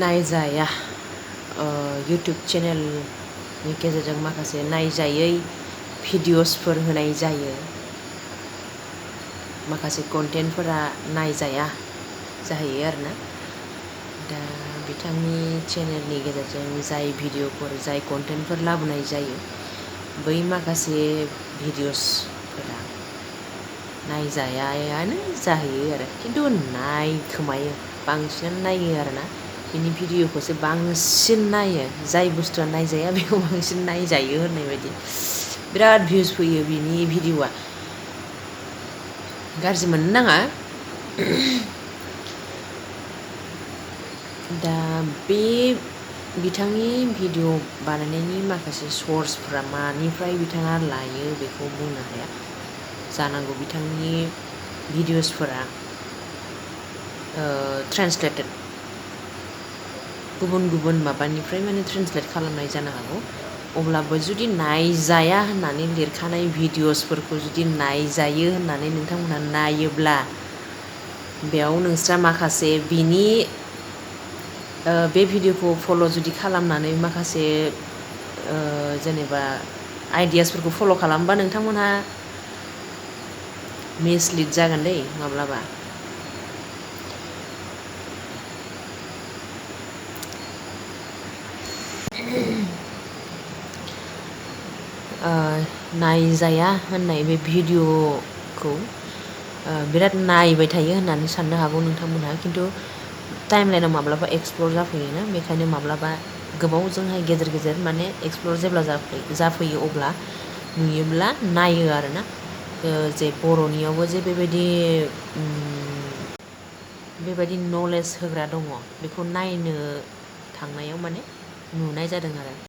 नायजाया YouTube चेनेलनि गेजेरजों माखासे नायजायै भिडिअसफोर होनाय जायो। माखासे कन्टेन्टफोरा नायजाया जाहैयो आरोना। दा बिथांनि चेनेलनि गेजेरजों जाय भिडिअफोर जाय कन्टेन्टफोर लाबोनाय जायो बै माखासे भिडिअसफोरा नायजायायानो जाहैयो आरो खिन्थु नायखोमायो बांसिनानो नायो आरोना। बिनि भिडिअखौसो बांसिन नायो जाय बुस्थुआ नायजाया बेखौ बांसिन नायजायो होननाय बायदि बिराद भिउस फैयो बिनि भिडिअआ गाज्रि मोननो नाङा। दा बे बिथांनि भिडिअ बानायनायनि माखासे सर्सफ्रा मानिफ्राय बिथाङा लायो बेखौ बुंनो हाया। जानांगौ बिथांनि भिडिअसफोरा ट्रेन्सलेटेड गुबुन गुबुन माबानिफ्राय माने ट्रेन्सलेट खालामनाय जानो हागौ। अब्लाबो जुदि नायजाया होननानै लिरखानाय भिडिअसफोरखौ जुदि नायजायो होननानै नोंथांमोनहा नायोब्ला बेयाव नोंस्रा माखासे बिनि बे भिडिअखौ फल' जुदि खालामनानै माखासे जेनेबा आइडियासफोरखौ फल' खालामबा नोंथांमोनहा मिसलिड जागोन दै माब्लाबा। नायजाया होननाय बे भिडिअखौ बिराद नायबाय थायो होननानै साननो हागौ नोंथांमोनहा, खिन्थु टाइमलाइनाव माब्लाबा एक्सप्लर जाफैयोना, बेखायनो माब्लाबा गोबावजोंहाय गेजेर गेजेर माने एक्सप्लर जेब्ला जाफैयो अब्ला नुयोब्ला नायो आरोना। जे बर'नियावबो जे बेबायदि नलेज होग्रा दङ बेखौ नायनो थांनायाव माने नुनाय जादों आरो।